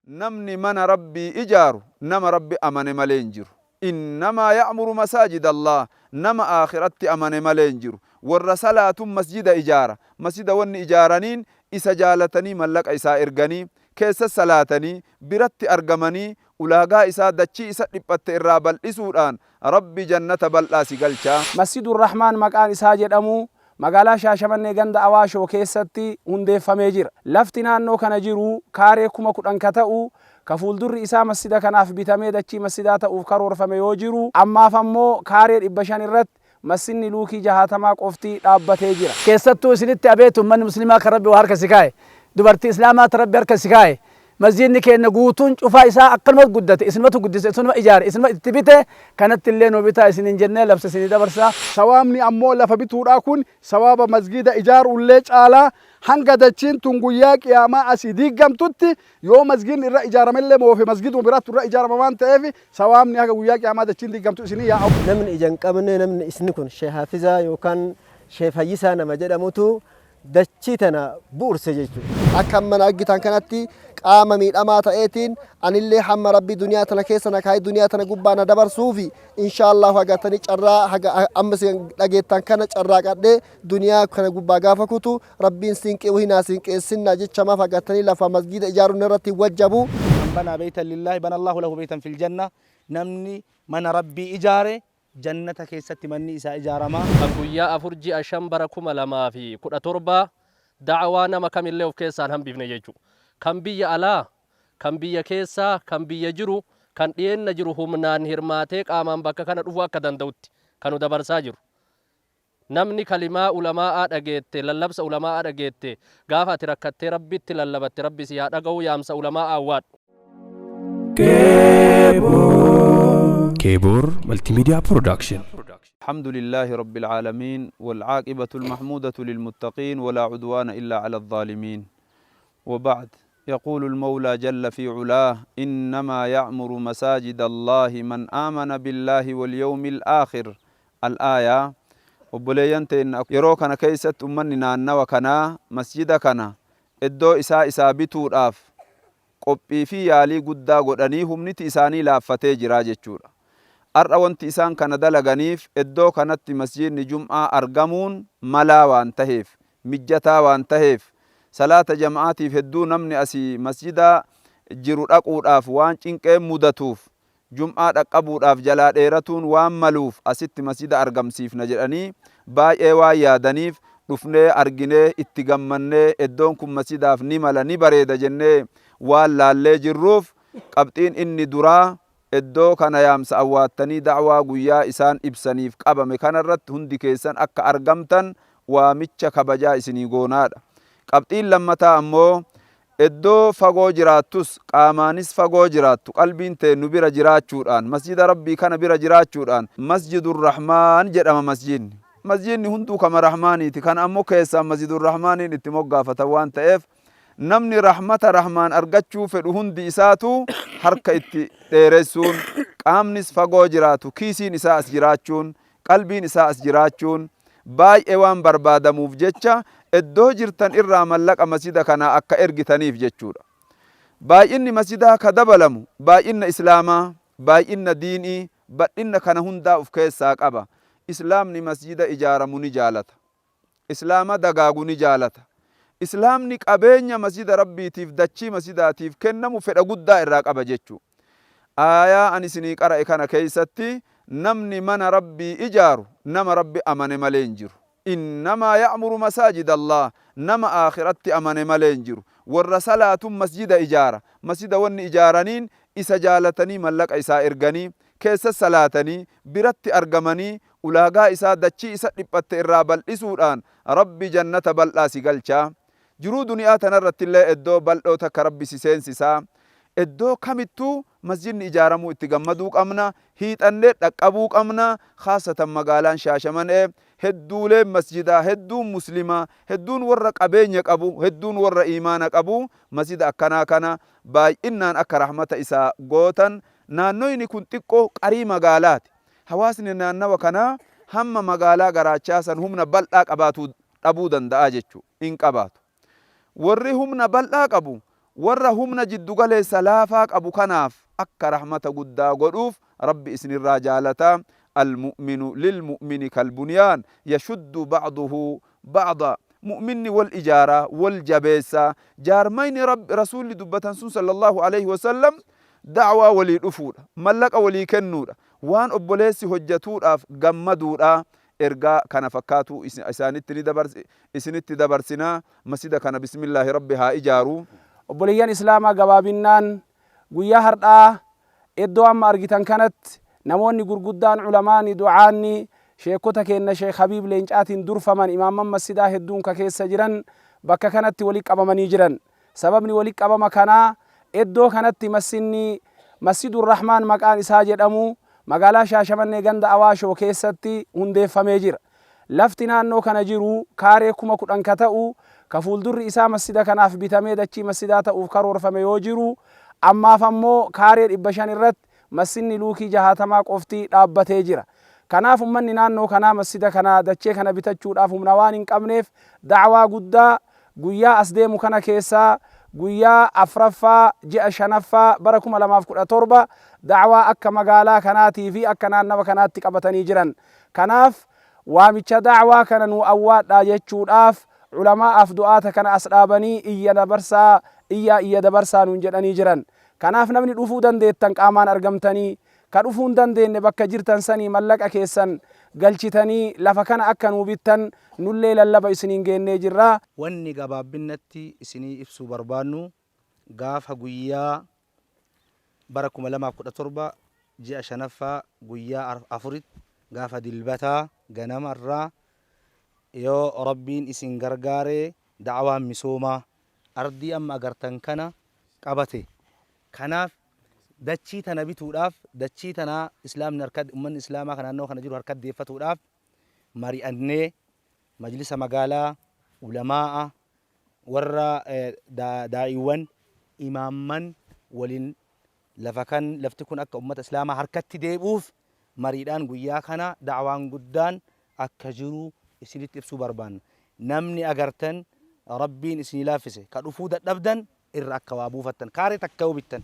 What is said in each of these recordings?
Namni mana Rabbii ijaaru nama Rabbi amane malee hin jiru. Innamaa ya'muru masaajida Allaah, nama aakhiratti amane malee hin jiru. Warra salaatun masjida ijaara. Masjida wanni ijaaraniin isa jaalatanii mallaqa isaa erganii, keessa salaatanii, biratti argamanii, ulaagaa isaa dachii isa dhiphatte irraa bal'isuudhaan Rabbi jannata bal'aa si galcha. Masjidurrahmaan maqaan isaa jedhamu magaalaa Shaashamannee ganda Awaashoo keessatti hundeeffamee jira. Lafti naannoo kana jiru kaaree 10,000 ka ta'u ka fuuldurri isaa masjida kanaaf bitamee dachii masjidaa ta'uuf karoorfame yoo jiru, ammaaf ammoo kaaree 500 irratti masjidni luukii jahaatamaa qofti dhaabbatee jira. Keessattuu isinitti abeet ummanni muslimaa kan Rabbi waa harka si kaaye, dubartii islaamaa ta Rabbi harka si kaaye, Masjiidni keenna guutuun cufaa isaa akkanumatti guddate, isinumatu guddise, isinuma ijaare, isinuma itti bite, kanattillee nuu bitaa isiniin jennee labsa isinii dabarsa. Sawaabni ammoo lafa bituudhaa kun sawaaba masgiida ijaaruullee caalaa, hanga dachiin tun guyyaa qiyaamaa asii diiggamtutti yoo masgiidni irra ijaaramellee moofe masgiiduma biraattu irra ijaarama waan ta'eef sawaabni haga guyyaa qiyaamaa dachiin diiggamtu isinii yaa'a. Namni ija hin qabne namni isni kun Shee Haafizaa yookaan Shee Fayyisaa nama jedhamutu dachii tana bu'urse jechuudha. Akka amma na argitan kanatti qaama miidhamaa ta'eetiin anillee hamma Rabbi duniyaa tana keessa na kaa'ee duniyaa tana gubbaa na dabarsuufi inshaallahu agartanii carraa haga amma isin dhageettan kana carraaqadhee duniyaa kana gubbaa gaafa kutu Rabbiin siinqee wahii naa siinqeessinnaa jecha maaf agartanii lafa masgiida ijaaruun irratti hin wajjabu. Man banaa beytan lillaahi bana Allaahu lahu beytan fil janna namni mana Rabbii ijaare Jannata keessatti manni isaa ijaarama. Kan guyyaa 4 ji'a 5 bara 2017 da'awaa nama kamillee of keessaa hin hambifne jechuudha. Kan biyya alaa, kan biyya keessaa, kan biyya jiru, kan dhiyeenna jiru humnaan hirmaatee qaamaan bakka kana dhufuu akka danda'utti kan nu dabarsaa jiru. Namni kalimaa ulamaa'aa dhageette, lallabsa ulamaa'aa dhageette, gaafa ati rakkattee Rabbitti lallabatte Rabbi sii haa dhaga'uu yaamsa ulamaa'aa awwaadhu. Keebor Multimedia Production. الحمد لله رب العالمين والعاقبة المحمودة للمتقين ولا عدوان إلا على الظالمين وبعد يقول المولى جل في علاه إنما يعمر مساجد الله من آمن بالله واليوم الآخر Al-Aaya, Obboleeyyan teenna yeroo kana keeysatti ummanni naannawa kanaa masjida kana iddoo isaa isaa bituudhaaf qophii fi yaalii guddaa godhanii humniti isaanii laaffatee jira jechuudha. Ar'a wanti isaan kana dalaganiif iddoo kanatti masjiidni jum'aa argamuun malaa waan taheef, mijjataa waan taheef, salaata jama'aatiif hedduu namni asii masjida jiru dhaquudhaaf waan cinqeen mudatuuf Jum'aa dhaqqabuudhaaf jalaa dheeratuun waan maluuf asitti masjida argamsiifna jedhanii baay'ee waan yaadaniif dhufnee arginee itti gammannee eddoon kun masjidaaf ni mala ni bareeda jennee waan laallee jirruuf qabxiin inni duraa eddoo kana yaamsa awwaattanii da'waa guyyaa isaan ibsaniif qabame kanarratti hundi keessan akka argamtan waamicha kabajaa isinii goonaadha. Qabxiin lammataa ammoo Iddoo fagoo jiraattus, qaamaanis fagoo jiraattu, qalbiin tee nu bira jiraachuudhaan, masjida Rabbii kana bira jiraachuudhaan, Masjidurrahmaan jedhama masjidni. Masjidni hunduu kama Rahmaaniiti, kana ammoo keessaan Masjidurrahmaaniin itti moggaafatan waan ta'eef, namni rahmata Rahmaan argachuu fedhu hundi isaatuu harka itti dheeressuun, qaamnis fagoo jiraatu, kiisiin isaa as jiraachuun, qalbiin isaa as jiraachuun baay'ee waan barbaadamuuf jecha iddoo jirtan irraa mallaqa masjida kanaa akka ergitaniif jechuudha. Baay'inni masjidaa ka dabalamu baay'inna Islaamaa, baay'inna diinii, badhinna kana hundaa uf keessaa qaba. Islaamni masjida ijaaramu ni jaalata. Islaama dagaagu ni jaalata. Islaamni qabeenya masjida Rabbiitiif dachii masjidaatiif kennamu fedha guddaa irraa qaba jechu. Aayaa ani isinii qara'e kana keeysatti namni mana Rabbii ijaaru nama Rabbi amane malee hin jiru. Innamaa ya'muru masaajida Allaah nama aakhiratti amane malee hin jiru. Warra salaatun masjida ijaara. Masjida wanni ijaaraniin isa jaalatanii mallaqa isaa erganii, keessa salaatanii, biratti argamanii Ulaagaa isaa dachii isa dhiphatte irraa bal'isuudhaan Rabbi jannata bal'aa si galcha. Jiruu duni'aa tanarrattillee eddoo bal'oo takka Rabbi si seensisa. Eddoo kamittuu masjidni ijaaramuu itti gammaduu qabna. Hiixannee dhaqqabuu qabna. Khaasatan magaalaan Shaashamanee hedduuleen masjidaa, hedduun muslimaa, hedduun warra qabeenya qabu, hedduun warra iimaana qabu masjida akkanaa kana baay'innaan akka rahmata isaa gootan. Naannoyni kun xiqqoo qarii magaalaati. Hawaasni naannawa kanaa hamma magaalaa garaachaa san humna bal'aa qabaatuu dhabuu danda'a jechuudha. Hin qabaatu. Warri humna bal'aa qabu Warra humna jiddu galeessa laafaa qabu kanaaf akka rahmata guddaa godhuuf Rabbi isinirraa jaalata. Almu'minu lilmu'mini kalbunyaan yashuddu ba'duhu ba'da. Mu'minni wal ijaara, wal jabeessa. Jaarmayni Rabbi Rasuulli dubbatan sun sallallahu aleyhi wa sallam da'waa walii dhufuudha, mallaqa walii kennuudha, waan obboleessi hojjatuudhaaf gammaduudha. Ergaa kana fakkaatu isaanitti ni isinitti dabarsina. Masjida kana bismillaahi Rabbi haa ijaaru. Obboleeyyan Islaamaa, gabaabinnaan guyyaa hardhaa iddoo amma argitan kanatti namoonni gurguddaan, ulamaani, du'aanni, sheekkota keenna Sheekh Habiib Leencaatiin durfaman, imaamman masjidaa hedduun ka keessa jiran bakka kanatti wali qabamanii jiran. Sababni wali qabama kanaa iddoo kanatti masjidni Masjidurrahmaan maqaan isaa jedhamu magaalaa Shaashamannee ganda Awaashoo keessatti hundeeffamee jira. Lafti naannoo kana jiru kaaree 10,000 ka ta'u ka fuuldurri isaa masjida kanaaf bitamee dachii masjidaa ta'uuf karoorfame yoo jiru, ammaaf ammoo kaaree 500 irratti masjidni luukii jahaatamaa qofti dhaabbatee jira. Kanaaf ummanni naannoo kanaa masjida kana, dachee kana bitachuudhaaf humna waan hin qabneef da'waa guddaa guyyaa as deemu kana keessaa guyyaa 4ffaa ji'a 5ffaa bara 2017 da'waa akka magaalaa kanaatii fi akka naannawa kanaatti qabatanii jiran. Kanaaf waamicha da'waa kana nuu awwaadhaa jechuudhaaf ulamaa'aaf du'aata kana as dhaabanii iyya dabarsaa, iyyaa iyya dabarsaa nuun jedhanii jiran. Kanaaf namni dhufuu dandeettan qaamaan argamtanii, ka dhufuu hin dandeenne bakka jirtan sanii mallaqa keessan galchitanii lafa kana akka nuu bittan nullee lallaba isiniin geennee jirra. Wanni gabaabbinnatti isinii ibsuu barbaannu, gaafa guyyaa bara 2017 ji'a 5ffaa guyyaa 4tti, gaafa Dilbataa ganama irraa, yoo Rabbiin isin gargaare, da'waan misoomaa ardii amma agartan kana qabate. Kanaaf dachii tana bituudhaaf, dachii tana Islaamni harka, ummanni Islaamaa kan naannoo kana jiru harka deeffatuudhaaf mari'annee, majlisa magaalaa, ulamaa'a, warra daa'iiwwan, imaamman waliin lafa kan lafti kun akka ummata Islaamaa harkatti deebi'uuf mariidhaan guyyaa kana da'waan guddaan akka jiru isinitti ibsuu barbaanna. Namni agartan Rabbiin isinii laaffise, ka dhufuu dadhabdan irra akka waa buufattan, kaaree takka yoo bittan,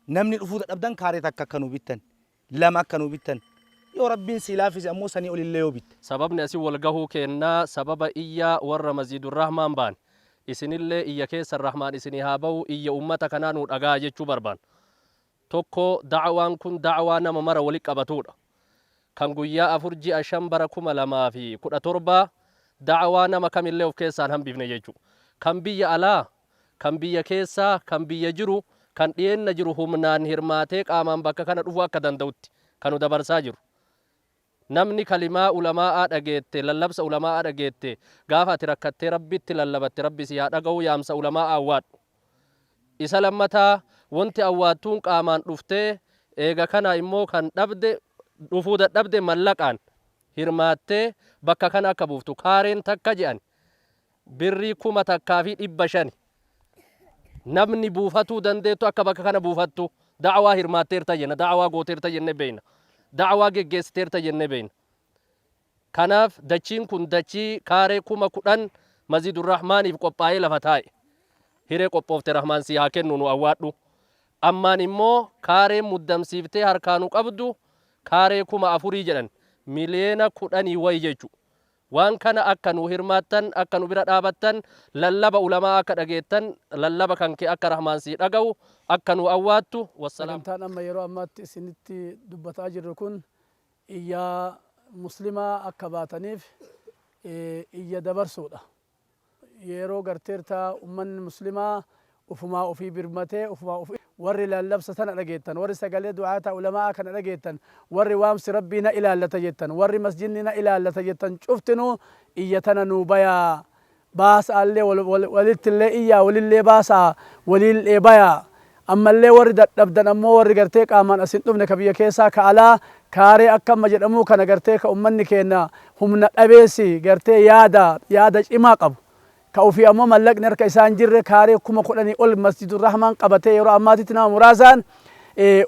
namni dhufuu dadhabdan kaaree takka akka nuu bittan, lama akka nuu bittan, yoo Rabbiin sii laaffise ammoo sanii olillee yoo bitte. Sababni asi wal gahuu keennaa sababa iyya warra Maziidurrahmaan baane. Isinillee iyya keessan Rahmaan isinii haa bahu, iyya ummata kanaa nuu dhagahaa jechuu barbaanna. Tokko, da'waan kun da'waa nama mara wali qabatuudha. Kan guyyaa 4 ji'a 5 bara 2017 da'waa nama kamillee of keessaa hin hambifne jechuudha. Kan biyya alaa, kan biyya keessaa, kan biyya jiru, kan dhiyeenna jiru humnaan hirmaatee qaamaan bakka kana dhufuu akka danda'utti kan nu dabarsaa jiru. Namni kalimaa ulamaa'aa dhageette, lallabsa ulamaa'aa dhageette, gaafa ati rakkattee Rabbitti lallabatte Rabbi sii haa dhaga'uu, yaamsa ulamaa'aa awwaadhu. Isa lammataa, wonti awwaattuun qaamaan dhuftee, eega kana immoo kan dhabde, dhufuu dadhabde mallaqaan hirmaattee bakka kana akka buuftu. Kaareen takka je'an birrii 1500. Namni buufatuu dandeettu akka bakka kana buufattu. Da'waa hirmaatteerta jenna, da'waa gooteerta jennee beeyna. Da'waa geggeessiteerta jennee beeyna. Kanaaf dachiin kun dachii kaaree 10,000 Maziidurrahmaaniif qophaa'ee lafa taa'e. Hiree qophoofte Rahmaan sii haa kennu, nu awwaadhu. Ammaan immoo kaareen muddamsiiftee harkaa nu qabdu kaaree 4000 jedhan. Miliyoona kudhanii wayi jechu. Waan kana akka nuu hirmaattan, akka nu bira dhaabattan, lallaba ulamaa'aa akka dhageettan, lallaba kan kee akka Rahmaan sii dhaga'u, akka nuu awwaattu. Wassalaam. Sagantaan amma yeroo ammaatti isinitti dubbataa jirru kun iyya Muslimaa akka baataniif iyya dabarsuudha. Yeroo garteerta ummanni Muslimaa ufumaa ufii birmatee ufumaa uf warri lallabsa tana dhageettan, warri sagalee du'aata ulama'aa kana dhageettan, warri waamsi Rabbii na ilaallata jettan, warri masjidni na ilaallata jettan cuftinuu iyya tana nuu bayaa, baasaallee, walittillee iyyaa, walillee baasaa, waliillee bayaa. Ammallee warri dadhabdan ammoo, warri gartee qaamaan as hin dhufne, ka biyya keessaa ka alaa, kaaree akka amma jedhamuu kana gartee ka ummanni keenna humna dhabeessi gartee yaada cimaa qabu, ka ufii ammoo mallaqni harka isaa hin jirre, kaaree 10,000 ol Masjidurrahmaan qabatee yeroo ammaatitti nama muraasaan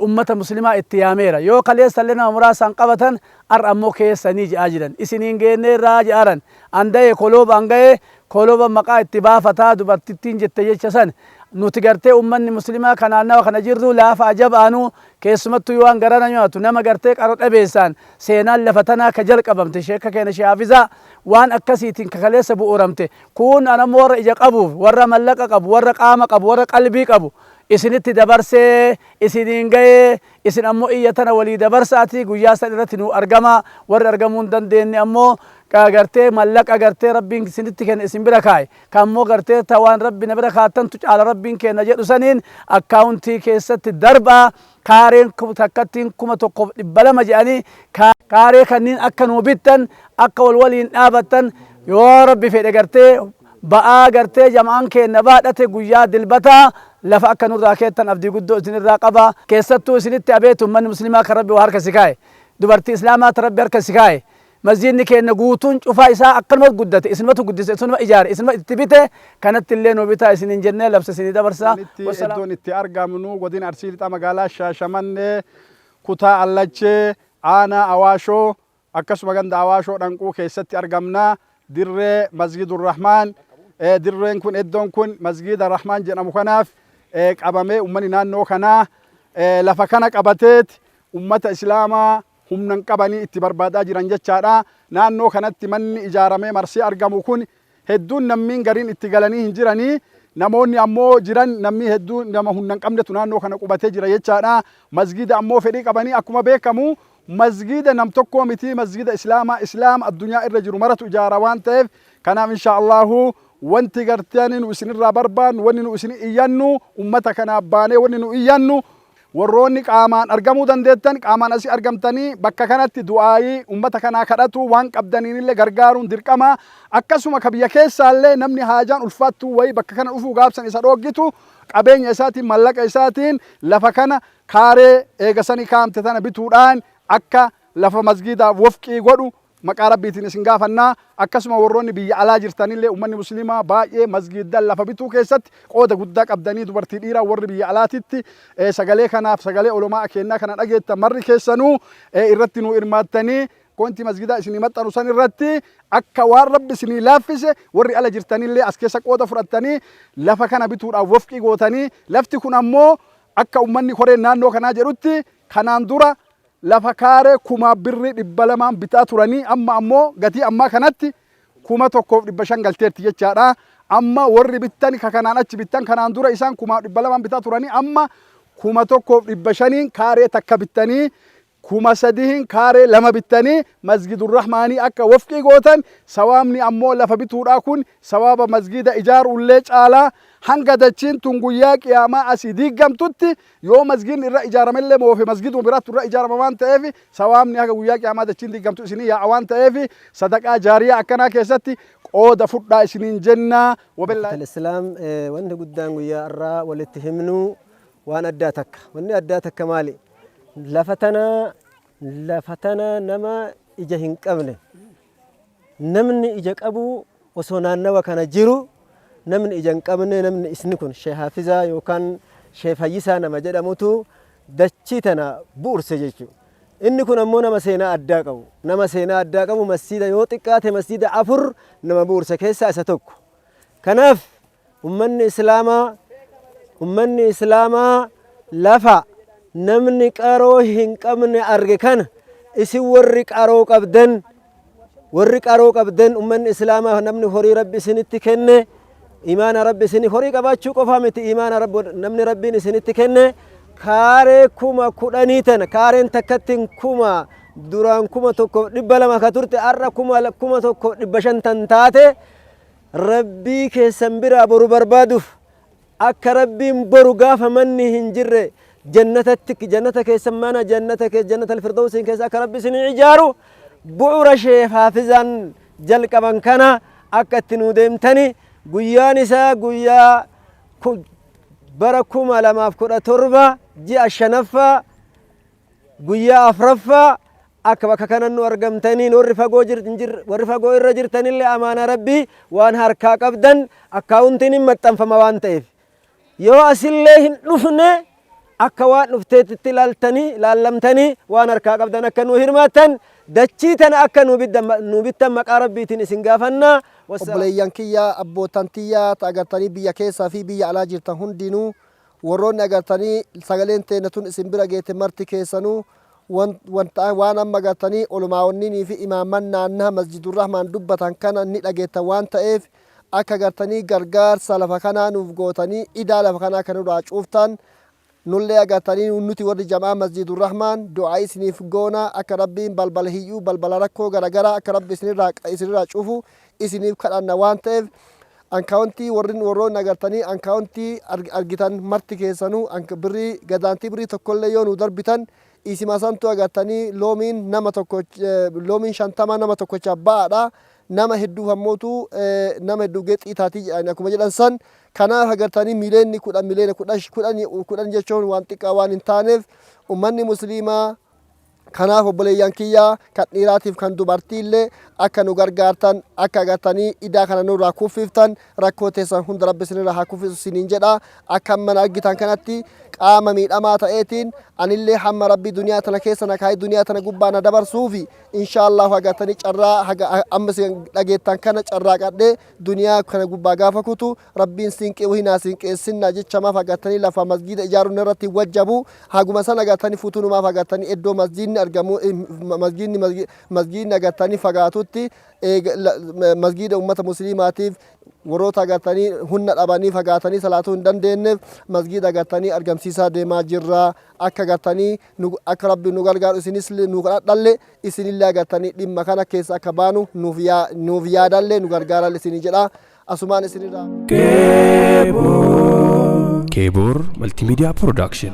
ummata Muslimaa itti yaameera. Yoo kaleessallee nama muraasaan qabatan, ar'a ammoo keessanii je'aa jiran. Isiniin geenneerraa je'aaran. An da'e kolooba an ga'e kolooba maqaa itti baafataa dubartittiin jette jecha san. Nuti gartee ummanni muslimaa kan naannawa kana jirru laafa ajabaanu, keessumattuu yoo waan garana nyaatu nama gartee qaro dhabeessaan seenaan lafa tanaa ka jalqabamte sheeka keenya Sheek Haafizaa waan akkasiitiin kakaleessa bu'uuramte. Kun anammoo warra ija qabuuf, warra mallaqa qabu, warra qaama qabu, warra qalbii qabu isinitti dabarsee isiniin ga'ee, isin ammoo iyya tana walii dabarsaatii guyyaa san irratti nu argama. Warri argamuu hin dandeenye ammoo gartee mallaqa gartee Rabbiin isinitti kenne isin bira kaa'e, kan ammoo gartee ta waan Rabbi na bira kaattantu caala Rabbiin kenna jedhu saniin akkaawuntii keessatti darbaa. Kaareen takkattiin 1200 jedhanii, kaaree kanniin akka nuu bittan, akka wal waliin dhaabattan, yoo Rabbi fedhe gartee ba'aa gartee jama'aan keenna baadhate guyyaa Dilbataa lafa akka nurraa keettan abdii guddoo isinirraa qaba. Keessattuu isinitti abeetu, ummanni muslimaa kan Rabbi waa harka si kaa'e, dubartii islaamaa ta Rabbi harka si kaa'e, masjidni keenya guutuun cufaa isaa akkanumatti guddate, isinumatu guddise, isinuma ijaare, isinuma itti bite, kanatti illee nu bitaa isinin jennee labsa isinii dabarsaa. Iddoon itti argamnu godina Arsii Lixaa, magaalaa Shaashamannee, kutaa Allachee, aanaa Awaashoo, akkasuma ganda Awaashoo Dhanquu keessatti argamna. Dirree Masjidurrahmaan. Dirreen kun, iddoon kun Masjida Rahmaan jedhamu kanaaf qabamee, ummanni naannoo kanaa lafa kana qabateet ummata islaamaa humnan qabanii itti barbaadaa jiran jechaadha. Naannoo kanatti manni ijaaramee marsee argamu kun hedduun nammiin gariin itti galanii hin jiranii. Namoonni ammoo jiran namni hedduu nama humna hin qabnetu naannoo kana qubatee jira jechaadha. Masgida ammoo fedhii qabanii, akkuma beekamu masgida nam tokkoo miti, masgida islaamaa islaama addunyaa irra jiru maratu ijaara waan ta'eef, kanaaf insha Allahu wanti gartanii nu isinirraa barbaannu, wanni nu isin iyyannu, ummata kanaaf baanee wanni nu iyyannu, warroonni qaamaan argamuu dandeettan qaamaan asii argamtanii bakka kanatti du'aayii ummata kanaa kadhatu, waan qabdaniinillee gargaaruun dirqama. Akkasuma ka biyya keessaallee namni haajaan ulfaattuu wayii bakka kana dhufuu gaabsan isa dhooggitu, qabeenya isaatiin, mallaqa isaatiin lafa kana kaaree eegasanii kaamte tana bituudhaan akka lafa masgiidaaf wafqii godhu maqaa Rabbiitiin isin gaafannaa. Akkasuma warroonni biyya alaa jirtanillee, ummanni musliimaa baay'ee masgiiddan lafa bituu keessatti qooda guddaa qabdanii, dubartii dhiiraa warri biyya alaatitti sagalee kanaaf sagalee olomaa kennaa kana dhageettan marri keessanuu irratti nu hirmaattanii konti masgidaa isinii maxxanu san irratti akka waan Rabbi isinii laaffise warri ala jirtanillee as keessa qooda fudhattanii lafa kana bituudhaaf wafqii gootanii. Lafti kun ammoo akka ummanni koreen naannoo kanaa jedhutti kanaan dura lafa kaaree 2,200n bitaa turanii, amma ammoo gatii ammaa kanatti 1500 galteerti jechaadha. Amma warri bittan ka kanaan achi bittan, kanaan dura isaan 2,200n bitaa turanii, amma 1500n kaaree takka bittanii, 3000n kaaree lama bittanii Masjidurrahmaanii akka wafqii gootan. Sawaabni ammoo lafa bituudhaa kun sawaaba masgida ijaaruullee caalaa. Hanga dachiin tun guyyaa qiyaamaa asii diiggamtutti yoo masgidni irra ijaaramellee moofe masgiduma biraattu irra ijaarama waan ta'eef, sawaabni haga guyyaa qiyaamaa dachiin diiggamtu isinii yaa'a waan ta'eef, sadaqaa jaariyaa akkanaa keessatti qooda fudhaa isiniin jennaa. Wabillaa Islaam, wanti guddaan guyyaa irraa walitti himnu waan addaa takka. Wanni addaa takka maali? Lafa tana nama ija hin qabne, namni ija qabu osoo naannawa kana jiru, namni ija hin qabne, namni isni kun Shee Haafizaa yookaan Shee Fayyisaa nama jedhamutu dachii tana bu'urse jechuudha. Inni kun ammoo nama seenaa addaa qabu. Nama seenaa addaa qabu, masjiida yoo xiqqaate masjiida afur nama bu'urse keessaa isa tokko. Kanaaf ummanni islaamaa lafa namni qaroo hin qabne arge kana, isin warri qaroo qabdan, ummanni islaamaa, namni horii Rabbi isinitti kenne, imaana Rabbi isin, horii qabaachuu qofaa miti, imaana Rabbi namni Rabbiin isinitti kenne, kaaree 10,000 tana, kaareen takkattiin duraan 1200 ka turte har'a 1500 tan taate, Rabbii keessan biraa boru barbaaduuf, akka Rabbiin boru gaafa manni hin jirre jannatatti, jannata keessan, mana jannata keessa, jannata alfirdawsiin keessa akka Rabbi isin ijaaru, bu'ura Sheef Haafizaan jalqaban kana akka itti nuu deemtani, guyyaan isaa guyyaa bara 2017 ji'a shanaffaa guyyaa afraffaa akka bakka kanan nu argamtaniin, warri fagoo irra jirtanillee amaana Rabbii waan harkaa qabdan akkaawuntiin hin maxxanfama waan ta'eef, yoo asillee hin dhufne Akka waan dhufteetitti ilaaltanii laallamtanii waan harkaa qabdan akka nuu hirmaattan, dachii tana akka nuu bittan maqaa Rabbiitiin isin gaafannaa. Obboleeyyan kiyya, abbootan tiyya ta agartanii biyya keessaa fi biyya alaa jirtan hundinuu, warroonni agartanii sagaleen teenya tun isin bira geete marti keessanuu, wanta waan amma agartanii olumaa'onninii fi imaamman naannaha Masjidurrahmaan dubbatan kana ni dhageettan waan ta'eef, akka agartanii gargaarsa lafa kanaa nuuf gootanii idaa lafa kanaa kan nurraa cuuftan, nullee agartanii nuti warri jamaa Masjidurrahmaan du'aa isiniif goona, akka Rabbiin balbala hiyyuu, balbala rakkoo garagaraa akka Rabbi isinirraa cufu isiniif kadhanna waan ta'eef, ankaawuntii warrin warroonni agartanii ankaawuntii argitan marti keessanuu birrii gadaantii birrii tokkollee yoo nu darbitan, isima santu agartanii loomiin nama tokko, loomiin 50 nama tokkocha ba'aadha. Nama hedduuf ammootu nama hedduu geexxii taatii jedhan akkuma jedhan san. Kanaaf agartanii miileenni 10, miileena 10, 10 jechuun waan xiqqaa waan hin taaneef ummanni musliimaa. Kanaaf obboleeyyan kiyyaa kan dhiiraatiif kan dubartiillee akka nu gargaartan, akka agartanii idaa kana nurraa kuffiftan, rakkoo teessan hunda Rabbi isinirraa haa kuffisu isiniin jedha. Akka amma na argitan kanatti qaama miidhamaa ta'eetiin anillee hamma Rabbi duniyaa tana keessa na kaayee duniyaa tana gubbaa na dabarsuufi inshaallahu agartanii carraa haga amma isin dhageettan kana carraaqadhee duniyaa kana gubbaa gaafa kutu Rabbiin siinqee wahii naa siinqeessinnaa jechamaaf agartanii lafa masgiida ijaaruun irratti wajjabu haguma san agartanii futunumaaf agartanii iddoo masgiidni argamu, masgiidni agartanii fagaatutti masgiida ummata musliimaatiif, warroota agartanii humna dhabanii fagaatanii salaatuu hin dandeenyeef masgiida agartanii argamsiisaa deemaa jirra. Akka agartanii akka Rabbi nu gargaaru isinis nu kadhadhalle, isinillee agartanii dhimma kana keessa akka baanu nuuf yaadallee nu gargaaralle isinii jedha. Asumaan isinirraa. Keebor Multimedia Production.